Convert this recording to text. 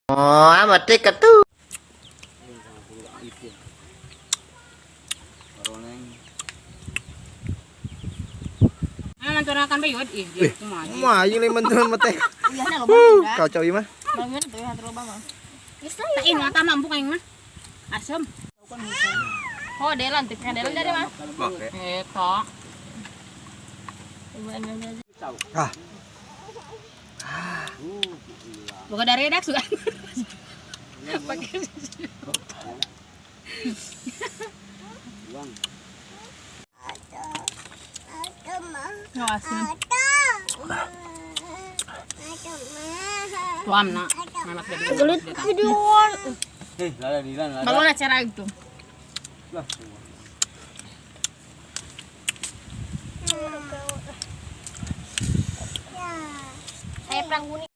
Oh, amat tuh. Manturakan bayod ih. Mah, ini manturan mah teh. Kacau ieu mah. Bangun tuh yang terlalu mah. Tain mata mampu kayak mah. Asem. Oh, delan, tipnya delan dari mah. Eta. Ah. Bukan dari redak suka. Pakai. Oh, asin. Tuam na. Mamat Gelut videoan. Eh, lala di lan. Malu na cara itu. Saya perang kuning.